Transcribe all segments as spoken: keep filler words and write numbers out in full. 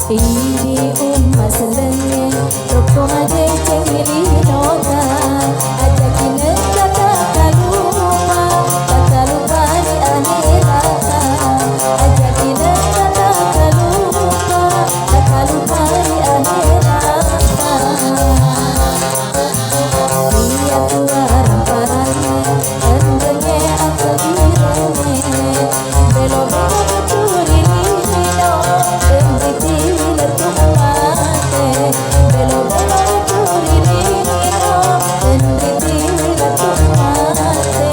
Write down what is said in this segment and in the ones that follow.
Idi umma sellengnge, rokko madecengngi linota, ajaki nengka takkalupa, takkalupa ri aherata, ajaki nengka takkalupa, takkalupa ri aherata. Iya tuaramparangnge, enrengnge atau irengnge, belo-belo turi lino, enriti lettu mate, belo-belo turi lino, enriti lettu mate.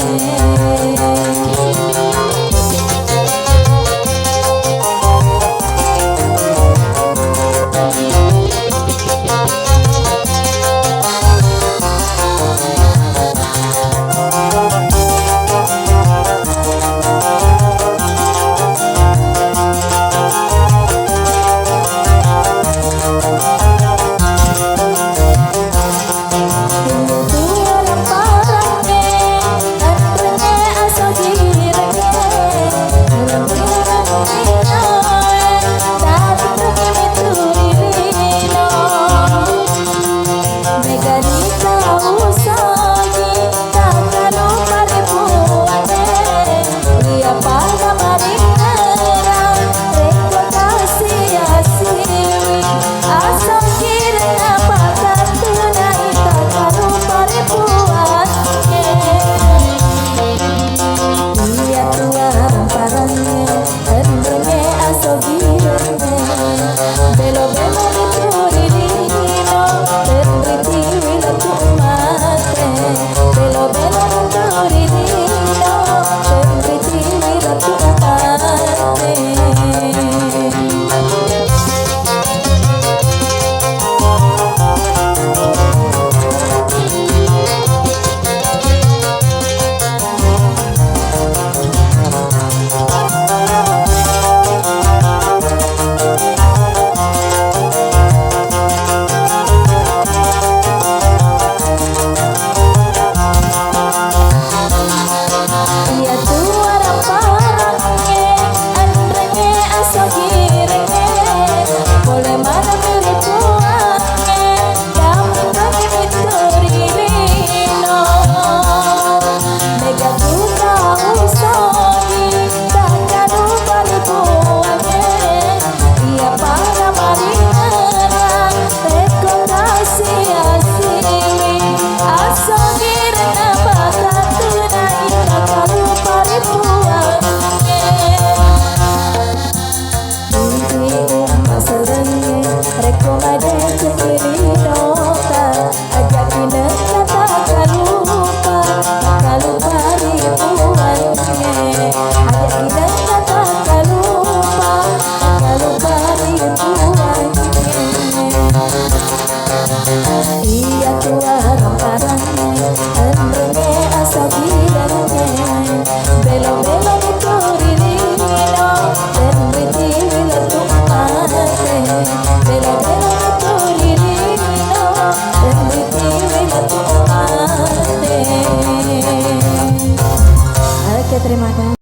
Iya tuaramparangnge, enrengnge asogirengnge, belo-belo rituri lino, tenritiwi lettu mate, belo-belo rituri lino, tenritiwi lettu mate. Iya tuaramparangnge, enrengnge asogirengnge, pole maneng ri Puangnge, dampengimi turi lino. Mega ku tau sogi, takkalupa ri Puangnge, iya pada maringerang, rekko tasiasiwi, asogirenna pakattunai, takkalupa ri Puangnge. Idi umma sellengnge, rekko madeceng linota, ajaki nengka takkalupa, takkalupa ri Puangnge. Ajaki nengka takkalupa, takkalupa ri Puangnge. Iya tuaramparangnge, enrengnge asogirengnge, belo-belo mituri lino, tenritiwi lettu mate, belo-belo mituri lino, tenritiwi lettu mate. Oke, terima kasih.